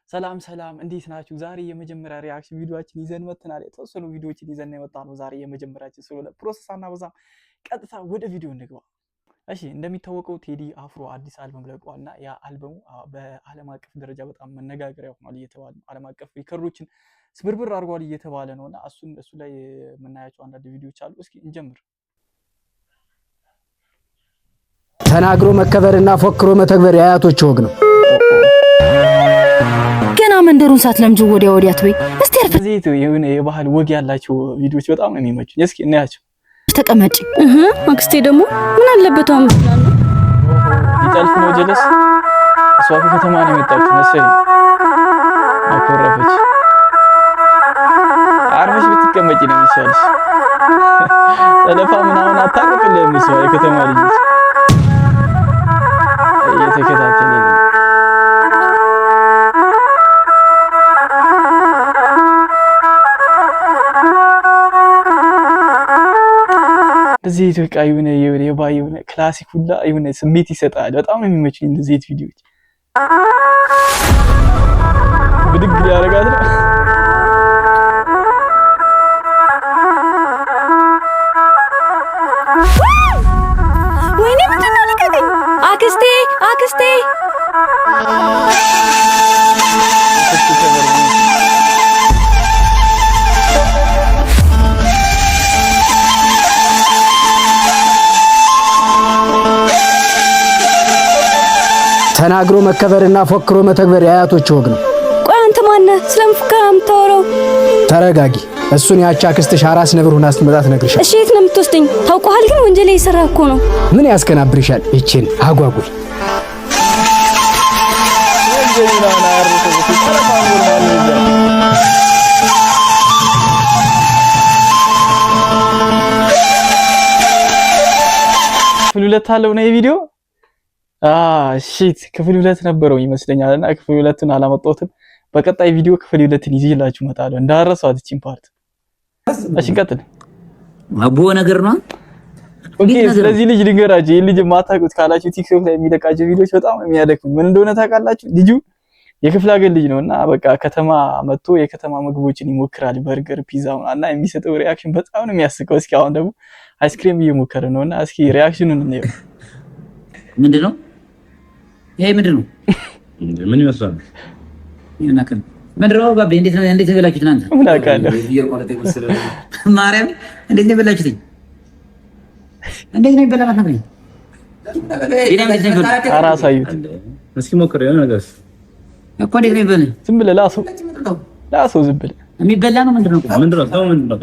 ሰላም ሰላም፣ እንዴት ናችሁ? ዛሬ የመጀመሪያ reaction ቪዲዮችን ይዘን መጥተናል። የተወሰኑ ቪዲዮዎችን ይዘን የመጣ ነው። ዛሬ የመጀመሪያችን ስለሆነ process አናበዛም፣ ቀጥታ ወደ ቪዲዮ እንግባ። እሺ፣ እንደሚታወቀው ቴዲ አፍሮ አዲስ አልበም ለቋል እና ያ አልበሙ በዓለም አቀፍ ደረጃ በጣም መነጋገሪያ ሆኗል እየተባለ ነው። ዓለም አቀፍ ሪከርዶችን ስብርብር አድርጓል እየተባለ ነው እና እሱ ላይ የምናያቸው አንዳንድ ቪዲዮዎች አሉ። እስኪ እንጀምር። ተናግሮ መከበርና ፎክሮ መተግበር የአያቶች ወግ ነው። ገና መንደሩን ሳትለምጂ ወዲያ ወዲያ አትበይ። እስቲ አርፈሽ እዚህ የሆነ የባህል ወግ ያላቸው ቪዲዮዎች በጣም ነው የሚመቹኝ። እስኪ እናያቸው። ተቀመጪ። እህ፣ አክስቴ ደግሞ ምን አለበት አሁን? ሊጠልፍ ነው ጀለስ። እሷ ከከተማ ነው የመጣችው መሰለኝ። አኮረፈች። አርፈሽ ብትቀመጪ ነው የሚሻልሽ። ጠለፋ ምናምን አታውቅልህም። እሷ የከተማ ልጅ ነች። እየተከታተለ ነው። እንደዚህ በቃ የሆነ የሆነ classic ሁላ የሆነ ስሜት ይሰጣል። በጣም ነው የሚመቹኝ እንደዚህ ቪዲዮዎች። ብድግ ሊያደርጋት ነው። ወይኔ ምንድን ነው? ልቀቀኝ! አክስቴ፣ አክስቴ! ክፍት ከበር ነው። ተናግሮ መከበርና ፎክሮ መተግበር የአያቶች ወግ ነው። ቆይ አንተ ማነህ? ስለምን ፉከራ የምታወራው? ተረጋጊ። እሱን ያቺ አክስትሽ አራስ ነብር ሆና ስትመጣ ትነግርሻል። እሺ የት ነው የምትወስደኝ? ታውቀዋል፣ ግን ወንጀል የሰራ እኮ ነው። ምን ያስከናብርሻል? ይችን አጓጉል። ወንጀል ምናምን አያርሰው ጠለፋ normal ነው እዛ። ክፍል ሁለት አለው ነው የቪዲዮ። Shit፣ ክፍል ሁለት ነበረው ይመስለኛል እና ክፍል ሁለትን አላመጣሁትም። በቀጣይ ቪዲዮ ክፍል ሁለትን ይዤላችሁ እመጣለሁ። እንዳረሳት እቺን part። እሺ እንቀጥል። አቦ ነገር ነው። Okay፣ ስለዚህ ልጅ ልንገራችሁ። ይህ ልጅ የማታውቁት ካላችሁ ቲክቶክ ላይ የሚለቃቸው ቪዲዮዎች በጣም ነው የሚያደክሙኝ። ምን እንደሆነ ታውቃላችሁ? ልጁ የክፍለ ሀገር ልጅ ነው እና በቃ ከተማ መጥቶ የከተማ ምግቦችን ይሞክራል። በርገር፣ ፒዛ እና የሚሰጠው reaction በጣም ነው የሚያስቀው። እስኪ አሁን ደግሞ አይስክሬም እየሞከረ ነው እና እስኪ reaction ኑን እንየው። ምንድን ነው ይሄ? ምንድን ነው? ምን ይመስላል? ይናከን ምንድን ነው ባቤ? እንዴት ነው የበላችሁት እናንተ? ምን አውቃለሁ። ማርያም እንዴት ነው የበላችሁት? እንዴት ነው የሚበላ? ማለት ነው። ኧረ አሳዩት። እስኪ ሞክር የሆነ ነገር እኮ እንዴት ነው የሚበላ? ዝም ብለህ ላሰው ላሰው ዝም ብለህ። የሚበላ ነው ምንድን ነው? ምንድን ነው ሰው ምንድን ነው?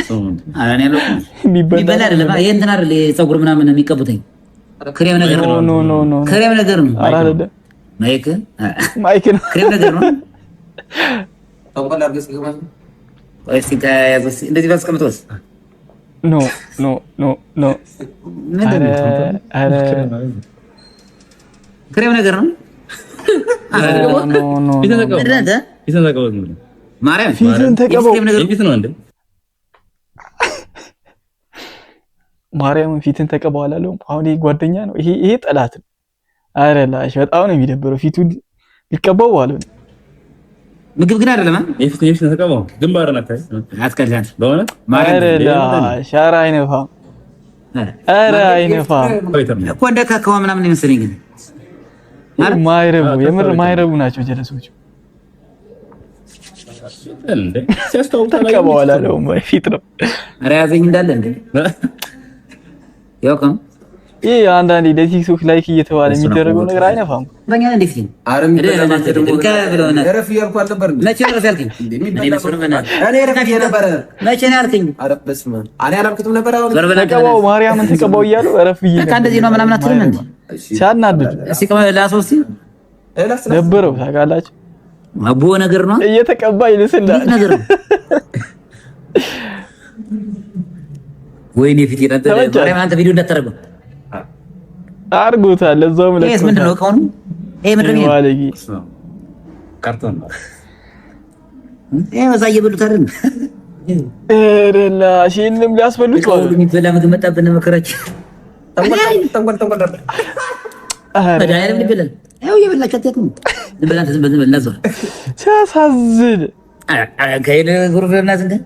ሰው ምንድን ነው? ኧረ እኔ አላውቅም። የሚበላ የሚበላ አይደለም። ይሄ እንትን አይደል? የፀጉር ምናምን የሚቀቡትኝ ክሬም ነገር No ነው። No no no፣ ክሬም ነገር ነው። ኧረ አይደለም። ማይክ ማይክ ነው። ክሬም ነገር ነው። ቆይ እስኪ ተያያዘው እስኪ እንደዚህ ባስቀምጠውስ? No, no, no, no። ምንድን ነው? ኧረ ክሬም ነገር ነው። No, no። ፊትን ተቀባው። ምንድን ነው አንተ? ፊትን ተቀባው ዝም ብለህ። ማርያም ፊትን ተቀባው። ክሬም ነገር ነው። የፊት ነው እንዴ? ማርያምን ፊትን ተቀባው አላለውም። አሁን ይሄ ጓደኛ ነው፣ ይሄ ጠላት ነው። ኧረ ላሽ በጣም ነው የሚደብረው። ፊቱን ሊቀባው አለ። ምግብ ግን አይደለም። የፊት ተቀባው። ግንባርን አታይ። አትቀልድ አንተ። በእውነት ኧረ ላሽ፣ ኧረ አይነፋም፣ ኧረ አይነፋም። እኮ እንደ ካካዋ ምናምን የመሰለኝ ግን ማይረቡ፣ የምር ማይረቡ ናቸው ጀለሶቹ። እንዴ ሲያስተዋውቅ ተቀባው አላለውም፣ ፊት ነው። ኧረ ያዘኝ እንዳለ እንዴ ያው ከም ይሄ አንዳንዴ ለቲክቶክ like እየተባለ የሚደረገው ነገር አይነፋም። በእኛ እንዴ ፊት እረፍ እያልኩ አልነበር እንዴ? መቼ ነው እረፍ ያልከኝ? እኔ መስሎኝ በእናትህ። እኔ እረፍ ብዬ ነበረ። መቼ ነው ያልከኝ? ኧረ በስመ አብ፣ እኔ አላልኩትም ነበር። አሁን ዞር በል አንተ። ተቀባው፣ ማርያምን ተቀባው እያሉ እረፍ ብዬ በቃ እንደዚህ ነው ምናምን አትልም እንዴ? ሲያናድድ እስኪ ቆይ ላስወው እስኪ። ደበረው ታውቃላችሁ። አቦ ነገር ነው። እየተቀባ ይልስላል። ነገር ነው። ወይኔ ፊት ይራንተ ማርያም አንተ ቪዲዮ እንዳታደርገው። አርጎታል። ለዛውም ይሄስ ምንድን ነው? እቃው ነው? ይሄ ምንድን ነው? ባለጌ። ካርቶን ነው። ይሄ በዛ እየበሉት አይደል? ኧረ ላሽ፣ ይሄንንም ሊያስበሉት እቃው ሁሉ የሚበላ ምግብ መጣብን መከራችን። ተንኮል ተንኮል ተንኮል። ኧረ መድኃኒዓለም ይበላል። ይኸው እየበላችሁ አትያውቅም። ዝም በል አንተ፣ ዝም በል፣ ዝም በል፣ እንዳትዞር። ሲያሳዝን። ከሄደ ጉርፍና እንትን።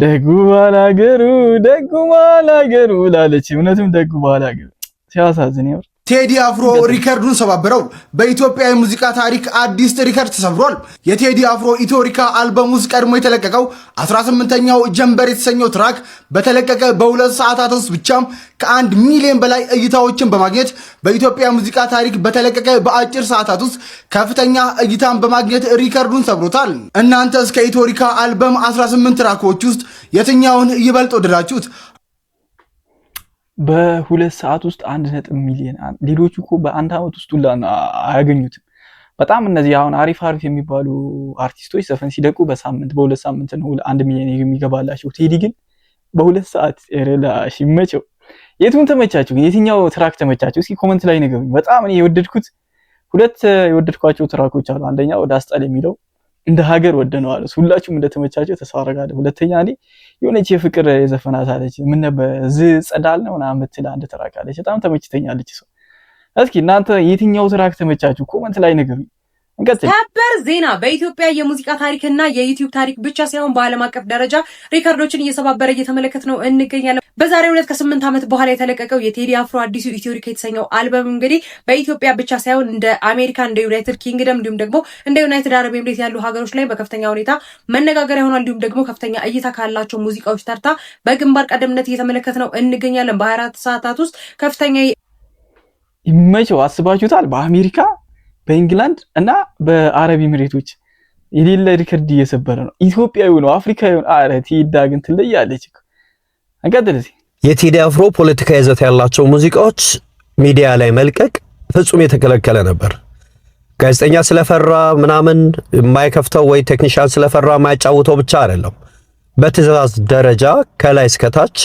ደጉ ባላገሩ፣ ደጉ ባላገሩ ላለች፣ እውነትም ደጉ ባላገሩ። ሲያሳዝን የምር። ቴዲ አፍሮ ሪከርዱን ሰባበረው። በኢትዮጵያ የሙዚቃ ታሪክ አዲስ ሪከርድ ተሰብሯል። የቴዲ አፍሮ ኢትዮሪካ አልበም ውስጥ ቀድሞ የተለቀቀው 18ኛው ጀንበር የተሰኘው track በተለቀቀ በ2 ሰዓታት ውስጥ ብቻም ከ1 ሚሊዮን በላይ እይታዎችን በማግኘት በኢትዮጵያ ሙዚቃ ታሪክ በተለቀቀ በአጭር ሰዓታት ውስጥ ከፍተኛ እይታን በማግኘት ሪከርዱን ሰብሮታል። እናንተ እስከ ኢትዮሪካ አልበም 18 track ኦች ውስጥ የትኛውን ይበልጥ ወደዳችሁት? በ2 ሰዓት ውስጥ 1.ሚሊዮን። ሌሎቹ እኮ በአንድ ዓመት ውስጥ ሁላ አያገኙትም። በጣም እነዚህ አሁን አሪፍ አሪፍ የሚባሉ አርቲስቶች ዘፈን ሲለቁ በሳምንት፣ በ2 ሳምንት ነው 1 ሚሊዮን የሚገባላቸው። ቴዲ ግን በ2 ሰዓት ረላሽ። ይመቸው። የቱን ተመቻችሁ ግን? የትኛው track ተመቻችሁ? እስኪ comment ላይ ንገሩኝ። በጣም እኔ የወደድኩት ሁለት የወደድኳቸው track ኦች አሉ። አንደኛው ወደ አስጣል የሚለው እንደ ሀገር ወደነዋል። ሁላችሁም እንደተመቻቸው ተስፋ አደርጋለሁ። ሁለተኛ እኔ የሆነች የፍቅር የዘፈናት አለች፣ ምን ነበር ጸዳል ነው ምናምን የምትል አንድ track አለች። በጣም ተመችተኛለች። ሰው እስኪ እናንተ የትኛው track ተመቻችሁ? Comment ላይ ንገሩኝ። እንቀጥል። ሰበር ዜና! በኢትዮጵያ የሙዚቃ ታሪክና የዩቲዩብ ታሪክ ብቻ ሳይሆን በዓለም አቀፍ ደረጃ ሪከርዶችን እየሰባበረ እየተመለከት ነው እንገኛለን። በዛሬው ዕለት ከ8 ዓመት በኋላ የተለቀቀው የቴዲ አፍሮ አዲሱ ኢትዮሪካ የተሰኘው አልበም እንግዲህ በኢትዮጵያ ብቻ ሳይሆን እንደ አሜሪካ፣ እንደ ዩናይትድ ኪንግደም እንዲሁም ደግሞ እንደ ዩናይትድ አረብ ኤምሬት ያሉ ሀገሮች ላይ በከፍተኛ ሁኔታ መነጋገሪያ ሆኗል። እንዲሁም ደግሞ ከፍተኛ እይታ ካላቸው ሙዚቃዎች ተርታ በግንባር ቀደምነት እየተመለከት ነው እንገኛለን። በ24 ሰዓታት ውስጥ ከፍተኛ ይመቸው። አስባችሁታል? በአሜሪካ፣ በኢንግላንድ እና በአረብ ኤሚሬቶች የሌለ ሪከርድ እየሰበረ ነው። ኢትዮጵያዊ ነው፣ አፍሪካዊ ነው። አረ ቴዳ ግን ትለያለች እኮ። እንቀጥል እስኪ። የቴዲ አፍሮ ፖለቲካ ይዘት ያላቸው ሙዚቃዎች ሚዲያ ላይ መልቀቅ ፍጹም የተከለከለ ነበር። ጋዜጠኛ ስለፈራ ምናምን የማይከፍተው ወይ ቴክኒሻን ስለፈራ የማያጫውተው ብቻ አይደለም። በትዕዛዝ ደረጃ ከላይ እስከታች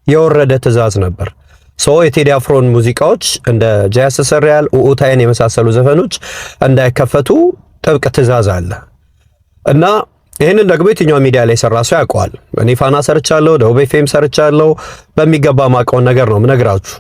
የወረደ ትዕዛዝ ነበር። So የቴዲ አፍሮን ሙዚቃዎች እንደ ጃ ያስተሰርያል፣ ኡኡታይን የመሳሰሉ ዘፈኖች እንዳይከፈቱ ጥብቅ ትዕዛዝ አለ እና ይህንን ደግሞ የትኛው ሚዲያ ላይ የሰራ ሰው ያውቀዋል። እኔ ፋና ሰርቻለሁ፣ ደቡብ ኤፍኤም ሰርቻለሁ። በሚገባ ማውቀውን ነገር ነው ምነግራችሁ።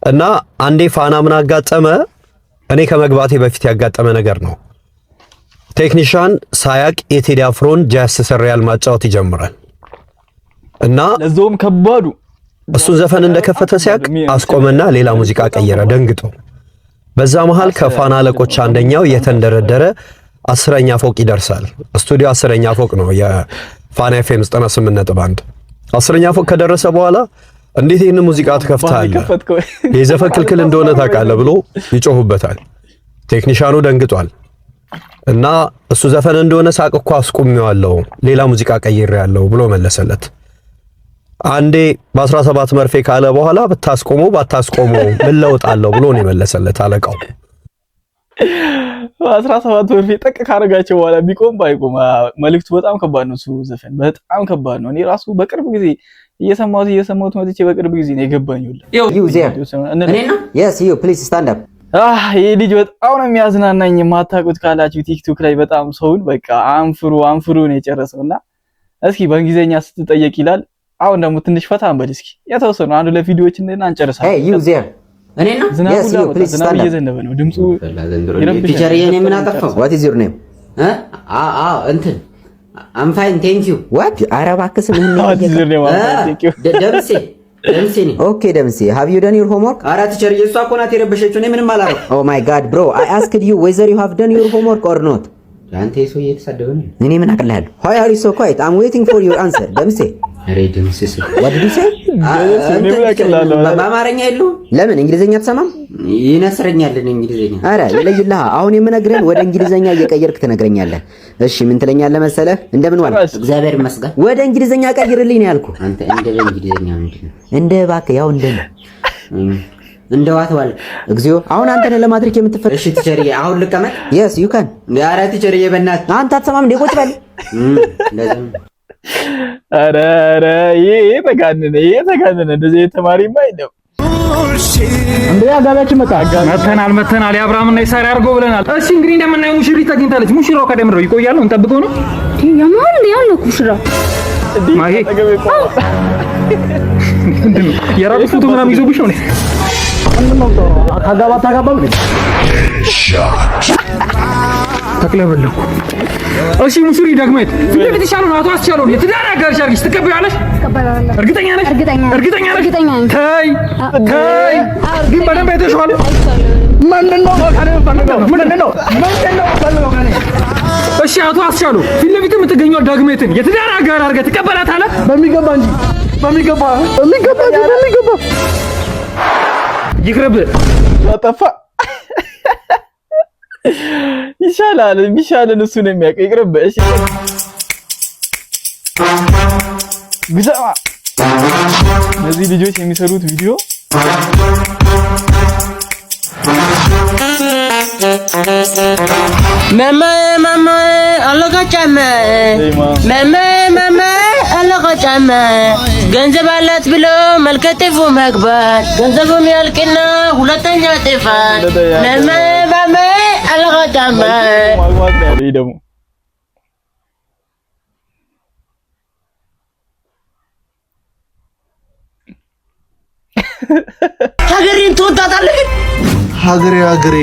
እና አንዴ ፋና ምን አጋጠመ፣ እኔ ከመግባቴ በፊት ያጋጠመ ነገር ነው። ቴክኒሻን ሳያቅ የቴዲ አፍሮን ጃ ያስተሰርያል ማጫወት ይጀምራል እና ለዛውም ከባዱ እሱን ዘፈን እንደከፈተ ሲያቅ አስቆመና ሌላ ሙዚቃ ቀየረ ደንግጦ። በዛ መሃል ከፋና አለቆች አንደኛው የተንደረደረ 10ኛ ፎቅ ይደርሳል። ስቱዲዮ 10ኛ ፎቅ ነው የፋና ኤፍኤም 98.1። 10ኛ ፎቅ ከደረሰ በኋላ እንዴት ይህን ሙዚቃ ትከፍታለህ? የዘፈን ክልክል እንደሆነ ታውቃለህ ብሎ ይጮሁበታል። ቴክኒሻኑ ደንግጧል። እና እሱ ዘፈን እንደሆነ ሳቅ እኮ አስቁሜዋለሁ፣ ሌላ ሙዚቃ ቀይሬያለሁ ብሎ መለሰለት። አንዴ በ17 መርፌ ካለ በኋላ ብታስቆመው ባታስቆመው ምን ለውጥ አለው ብሎ ነው የመለሰለት አለቃው። በ17 መርፌ ጠቅ ካረጋቸው በኋላ ቢቆም ባይቆም መልእክቱ በጣም ከባድ ነው። እሱ ዘፈን በጣም ከባድ ነው። እኔ ራሱ በቅርብ ጊዜ እየሰማሁት እየሰማሁት መጥቼ በቅርብ ጊዜ ነው የገባኝ። ሁላ You there. Yes, you, please stand up. ይህ ልጅ በጣም ነው የሚያዝናናኝ። የማታውቁት ካላችሁ ቲክቶክ ላይ በጣም ሰውን በቃ አንፍሩ አንፍሩ ነው የጨረሰው። እና እስኪ በእንግሊዝኛ ስትጠየቅ ይላል። አሁን ደግሞ ትንሽ ፈታ እንበል እስኪ፣ የተወሰኑ አንድ ሁለት ቪዲዮዎች እና እንጨርሳለን። Hey, you there. እኔ ነው? ዝናቡ Yes, you, please ዝናብ stand up. እየዘነበ ነው፣ ድምፁ ይረብሻል። Teacher፣ እኔ ምን አጠፋሁ? What is your name? አ እንትን I'm fine, thank you. What? ኧረ እባክህ ስምህን ነው። What is your name? I'm fine, thank you. ደምሴ ደምሴ ነኝ። Okay ደምሴ፣ have you done your homework? ኧረ teacher፣ እሷ እኮ ናት የረበሸችው፣ እኔ ምንም አላደረኩም። Oh my God, bro, I asked you whether you have done your homework or not. አንተ ሰው እየተሳደበ ነው። እኔ ምን አቅልሃለሁ? Why are you so quiet? I'm waiting for your answer. ደምሴ። ኧረ ደምሴ። What did you say? እኔ ምን አቅልሃለሁ? በአማርኛ የለውም። ለምን እንግሊዝኛ አትሰማም? ይነስረኛል እኔ እንግሊዝኛ። ኧረ ይለይልህ። አሁን የምነግርህን ወደ እንግሊዝኛ እየቀየርክ ትነግረኛለህ። እሺ ምን ትለኛለህ መሰለህ? እንደምን ዋልክ? እግዚአብሔር ይመስገን። ወደ እንግሊዝኛ ቀይርልኝ ነው ያልኩህ። አንተ እንደ በእንግሊዝኛ ምንድን ነው? እንደ እባክህ ያው እንደ ነው። እንደ what ዋልክ? እግዚኦ፣ አሁን አንተ ነህ ለማድረግ የምትፈ እሺ teacher ዬ፣ አሁን ልቀመጥ? Yes, you can. ኧረ teacher ዬ በእናትህ። አንተ አትሰማም እንዴ? ቁጭ በል። እንደዚያ ኧረ ኧረ ይሄ ተጋነነ፣ ይሄ ተጋነነ። እንደዚህ የተማሪማ የለም። እንዴ አጋቢያችን መጣ። መተናል መተናል። የአብርሃምና የሳራ አድርጎ ብለናል። እሺ እንግዲህ እንደምናየው ሙሽሪት ተገኝታለች። ሙሽራው ከደምረው ነው ይቆያል ነው እንጠብቀው ነው። ያማል እንዴ ያለው ሙሽራ። ማሄ ምንድን ነው የራቁት ፎቶ ምናምን ይዞብሽ ነው? ታጋባ ታጋባም ተቅለበለኩ። እሺ ሙሽሪ ደግሜት ፊት ለፊት ይሻለው አቶ አስቻለው የትዳር አጋርሽ አድርጊሽ ትቀበያለሽ? እርግጠኛ ነሽ? እርግጠኛ ነሽ? ተይ ተይ፣ ግን በደንብ አይተሽዋል። ምንድን ነው ምንድን ነው ምንድን ነው? እሺ አቶ አስቻለው ፊት ለፊት የምትገኘው ዳግሜትን የትዳር አጋር አድርገህ ትቀበላታለህ? በሚገባ እንጂ፣ በሚገባ፣ በሚገባ እንጂ፣ በሚገባ። ይቅርብ። ጠፋ። ይሻላል፣ የሚሻለን እሱ ነው የሚያውቀው። ይቅርብ። እሺ ግዘማ። እነዚህ ልጆች የሚሰሩት ቪዲዮ መማዬ ማማዬ አለቀ ጫማዬ፣ መማዬ ማማዬ አለቀ ጫማዬ። ገንዘብ አላት ብሎ መልከ ጥፉ መግባት፣ ገንዘቡም ያልቅና ሁለተኛ ጥፋት። መማዬ ማማዬ አለቀ ጫማዬ። ማግባት ነው ያለው። ይሄ ደግሞ ሀገሬን ትወዳታለህ ግን? ሀገሬ ሀገሬ፣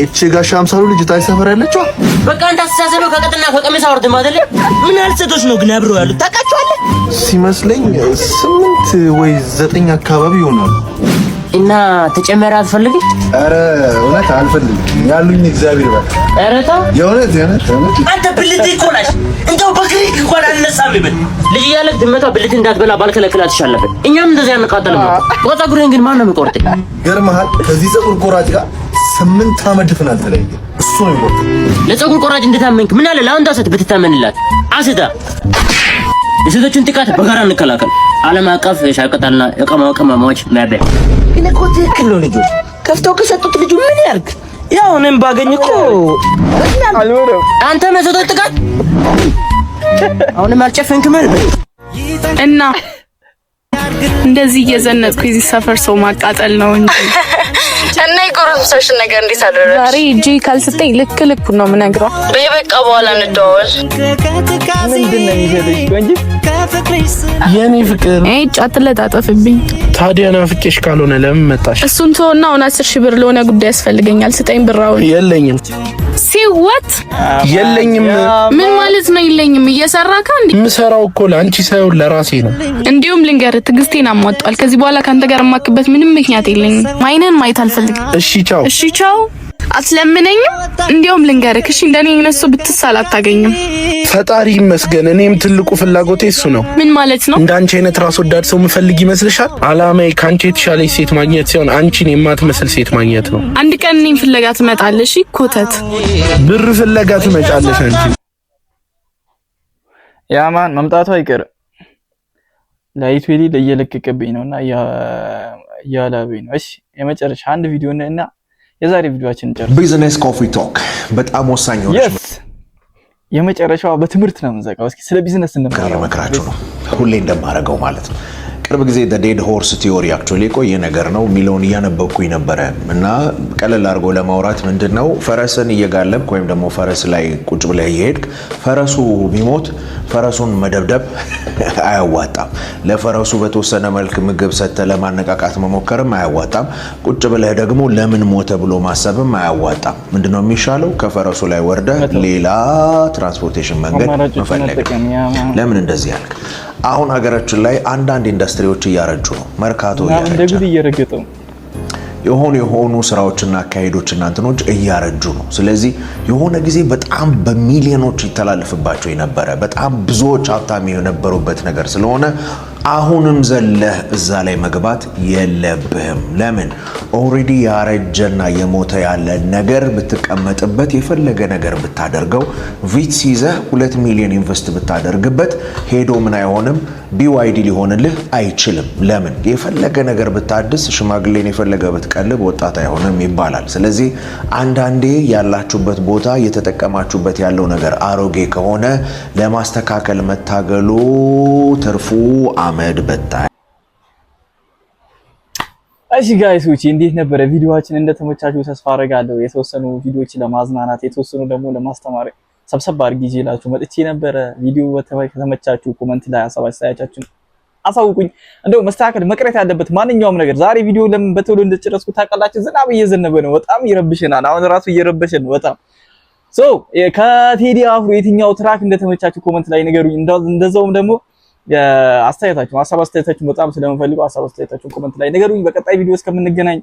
እቺ ጋሻ አምሳሉ ልጅ ታች ሰፈር ያለችዋ። በቃ አንተ አስተሳሰብህ ከቅጥና ከቀሚስ አወርድም አይደለ? ምን ያህል ሴቶች ነው ግን አብረው ያሉት ታውቃቸዋለህ? ሲመስለኝ 8 ወይ 9 አካባቢ ይሆናሉ። እና ተጨመረ አትፈልግም? ኧረ እውነት አልፈልግም። ያሉኝ እግዚአብሔር በቃ። ኧረ ተው። የእውነት የእውነት የእውነት። አንተ ብልት ይኮላሽ እንደው በግሪክ እንኳን አልነሳም ይበል። ልጅ እያለህ ድመቷ ብልት እንዳትበላ ባልከለክላት ይሻል ነበር። እኛም እንደዚህ አንቃጠልም ነበር። ቆይ ፀጉርህን ግን ማን ነው የሚቆርጥ? ገርመሃል። ከዚህ ፀጉር ቆራጭ ጋር 8 ዓመት ድፍን አልተለየም። እሱ ነው የሚቆርጠው። ለፀጉር ቆራጭ እንደታመንክ ምን አለ ለአንዷ ሴት ብትታመንላት? አስታ የሴቶችን ጥቃት በጋራ እንከላከል። ዓለም አቀፍ የሻይ ቅጠልና የቅመማ ቅመሞች ማህበር። ግን እኮ ትክክል ነው። ልጁ ከፍተው ከሰጡት ልጁ ምን ያርግ? ያው እኔም ባገኝ እኮ አንተ የሴቶች ጥቃት አሁንም አልጨፈንክም አይደል? እና እንደዚህ እየዘነጥኩ የዚህ ሰፈር ሰው ማቃጠል ነው እንጂ። እና የጎረምሳሽን ነገር እንዴት አደረግሽ? ዛሬ እጄ ካልስጠኝ ልክ ልኩን ነው የምነግረው። በይ በቃ በኋላ እንደዋወል። ምንድን ነው የሚሰጥሽ ቆንጂት? የኔ ፍቅር። አይ አትለጣጠፍብኝ። ታዲያ ናፍቄሽ ካልሆነ ለምን መጣሽ? እሱን ተወና አሁን 10,000 ብር ለሆነ ጉዳይ ያስፈልገኛል። ስጠኝ ብራውን። የለኝም። Say what? የለኝም። ምን ማለት ነው የለኝም? እየሰራካ እንዴ? የምሰራው እኮ ለአንቺ ሳይሆን ለራሴ ነው። እንዲሁም ልንገርህ፣ ትዕግስቴን አሟጧል። ከዚህ በኋላ ከአንተ ጋር የማክበት ምንም ምክንያት የለኝም። አይንህን ማየት አልፈልግም። እሺ ቻው። እሺ ቻው። አትለምነኝም። እንዲያውም ልንገርህ፣ እሺ እንደኔ አይነት ሰው ብትሳል አታገኝም። ፈጣሪ ይመስገን። እኔም ትልቁ ፍላጎቴ እሱ ነው። ምን ማለት ነው? እንደ አንቺ አይነት ራስ ወዳድ ሰው ምፈልግ ይመስልሻል? አላማዬ ከአንቺ የተሻለች ሴት ማግኘት ሲሆን አንቺን የማትመስል ሴት ማግኘት ነው። አንድ ቀን እኔን ፍለጋ ትመጣለሽ። እሺ ኮተት። ብር ፍለጋ ትመጫለሽ አንቺ። Yeah man፣ መምጣቱ አይቀርም። ላይቱ የሌለ እየለቀቀብኝ ነው እና እያላበኝ ነው። እሺ የመጨረሻ አንድ ቪዲዮ እና የዛሬ ቪዲዮአችን እንጨርስ። Business Coffee Talk በጣም ወሳኝ የሆነች Yes፣ የመጨረሻዋ በትምህርት ነው የምንዘጋው። እስኪ ስለ ቢዝነስ ምክር እንማር። ልመክራችሁ ነው፣ ሁሌ እንደማደርገው ማለት ነው። ቅርብ ጊዜ dead horse theory actually የቆየ ነገር ነው የሚለውን እያነበብኩኝ ነበረ እና ቀለል አድርጎ ለማውራት ምንድን ነው፣ ፈረስን እየጋለብክ ወይም ደግሞ ፈረስ ላይ ቁጭ ብለህ እየሄድክ ፈረሱ ቢሞት ፈረሱን መደብደብ አያዋጣም። ለፈረሱ በተወሰነ መልክ ምግብ ሰጥተህ ለማነቃቃት መሞከርም አያዋጣም። ቁጭ ብለህ ደግሞ ለምን ሞተ ብሎ ማሰብም አያዋጣም። ምንድነው የሚሻለው? ከፈረሱ ላይ ወርደህ ሌላ transportation መንገድ አማራጮችን መፈለግ ነው። መጠቀም። Yeah man። ለምን እንደዚህ ያልክ? አሁን ሀገራችን ላይ አንዳንድ ኢንዱስትሪዎች እያረጁ ነው። መርካቶ እና እንደ እያረጀ ጉድ እየረገጠው የሆኑ የሆኑ ስራዎችና አካሄዶችና እንትኖች እያረጁ ነው። ስለዚህ የሆነ ጊዜ በጣም በሚሊዮኖች ይተላለፍባቸው የነበረ፣ በጣም ብዙዎች ሀብታም የነበሩበት ነገር ስለሆነ አሁንም ዘለህ እዛ ላይ መግባት የለብህም። ለምን? Already ያረጀና የሞተ ያለ ነገር ብትቀመጥበት፣ የፈለገ ነገር ብታደርገው፣ ቪትስ ይዘህ 2 ሚሊዮን invest ብታደርግበት ሄዶ ምን አይሆንም፣ BYD ሊሆንልህ አይችልም። ለምን? የፈለገ ነገር ብታድስ፣ ሽማግሌን የፈለገ ብትቀልብ ወጣት አይሆንም ይባላል። ስለዚህ አንዳንዴ ያላችሁበት ቦታ እየተጠቀማችሁበት ያለው ነገር አሮጌ ከሆነ ለማስተካከል መታገሉ ትርፉ አመድ በታይ። እሺ guys ኦች፣ እንዴት ነበረ ቪዲዮአችን? እንደተመቻችሁ ተስፋ አደርጋለሁ። የተወሰኑ ቪዲዮዎች ለማዝናናት፣ የተወሰኑ ደግሞ ለማስተማር ሰብሰብ አድርጌ ይዤላችሁ መጥቼ ነበረ። ቪዲዮ ከተመቻችሁ comment ላይ ሀሳብ አስተያየታችሁን አሳውቁኝ። እንደው መስተካከል መቅረት ያለበት ማንኛውም ነገር፣ ዛሬ ቪዲዮ ለምን በቶሎ እንደጨረስኩ ታውቃላችሁ? ዝናብ እየዘነበ ነው፣ በጣም ይረብሸናል። አሁን ራሱ እየረበሸን ነው በጣም። So ከቴዲ አፍሮ የትኛው track እንደተመቻችሁ comment ላይ ንገሩኝ። እንደዛውም ደግሞ አስተያየታችሁ፣ ሀሳብ አስተያየታችሁ በጣም ስለምፈልገው ሀሳብ አስተያየታችሁን comment ላይ ንገሩኝ። በቀጣይ ቪዲዮ እስከምንገናኝ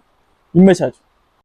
ይመቻችሁ።